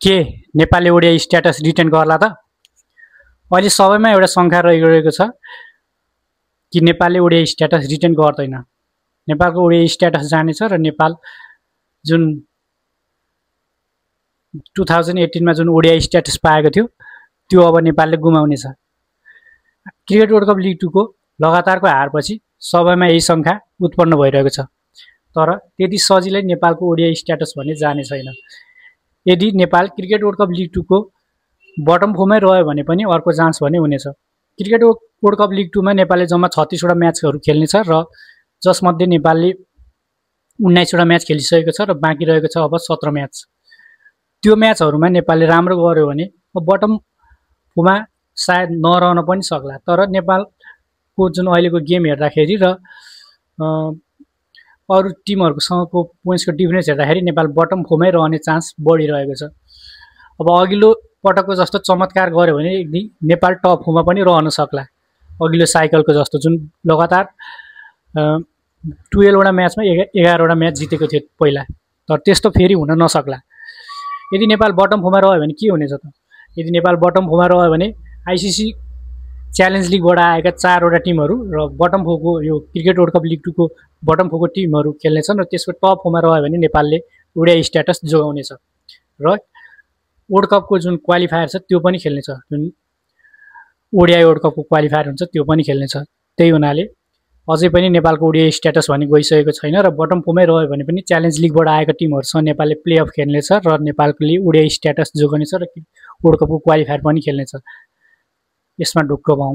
के नेपालले ODI status retain गर्ला त? अहिले सबैमा एउटा शङ्का रहिरहेको छ कि नेपालले ओडिआई स्ट्याटस रिटेन गर्दैन। नेपालको ओडिआई स्ट्याटस जानेछ र नेपाल जुन 2018 मा जुन ओडिआई स्ट्याटस पाएको थियो त्यो अब नेपालले गुमाउनेछ। क्रिकेट वर्ल्ड कप लिग 2 को लगातारको हारपछि सबैमा यही शङ्का उत्पन्न भइरहेको छ। तर त्यति सजिलै नेपालको ओडिआई स्ट्याटस भने जाने छैन। यदि Nepal cricket world cup league 2 को बटम 4 मै रह्यो भने पनि अर्को चान्स भने हुनेछ। क्रिकेट वर्ल्ड कप लिग 2 मा नेपालले जम्मा 36 वटा म्याचहरू खेल्नेछ र जसमध्ये नेपालले 19 वटा म्याच खेलिसकेको छ र बाँकी रहेको छ अब 17 म्याच। त्यो म्याचहरूमा नेपालले राम्रो गर्यो भने बटम 4 मा सायद नरहन पनि सक्ला। तर नेपालको जुन अहिलेको गेम हेर्दाखेरि र अरू टिमहरुसँगको पोइन्ट्सको डिफरेन्स हेर्दाखेरि नेपाल बटम 4 मै रहने चान्स बढिरहेको छ। अब अघिल्लो पटकको जस्तो चमत्कार गर्यो भने नेपाल टप 4 मा पनि रहन सक्ला। अघिल्लो साइकलको जस्तो जुन लगातार 12 वटा म्याचमा 11 वटा म्याच जितेको थियो पहिला। तर त्यस्तो फेरि हुन नसक्ला। यदि नेपाल बटम 4 मा रह्यो भने के हुनेछ त? यदि नेपाल बटम 4 मा रह्यो भने आईसीसी च्यालेन्ज लिगबाट आएका 4 वटा टिमहरु र बटम 4 को यो क्रिकेट वर्ल्ड कप लिग 2 को बटम 4 को टिमहरु खेल्नेछन् र त्यसको टप 4 मा रह्यो भने नेपालले ओडिआई स्ट्याटस जोगाउनेछ र वर्ल्ड कपको जुन क्वालिफायर छ त्यो पनि खेल्नेछ। जुन ओडिआई वर्ल्ड कपको क्वालिफायर हुन्छ त्यो पनि खेल्नेछ। त्यही हुनाले अझै पनि नेपालको ओडिआई स्ट्याटस भने गइसकेको छैन र बटम 4 मै रह्यो भने पनि च्यालेन्ज लिगबाट आएका टिमहरुसँग नेपालले प्लेअफ खेल्नेछ र नेपालले ओडिआई स्ट्याटस जोगाउनेछ र वर्ल्ड कपको क्वालिफायर पनि खेल्नेछ। यसमा ढुक्क भौं।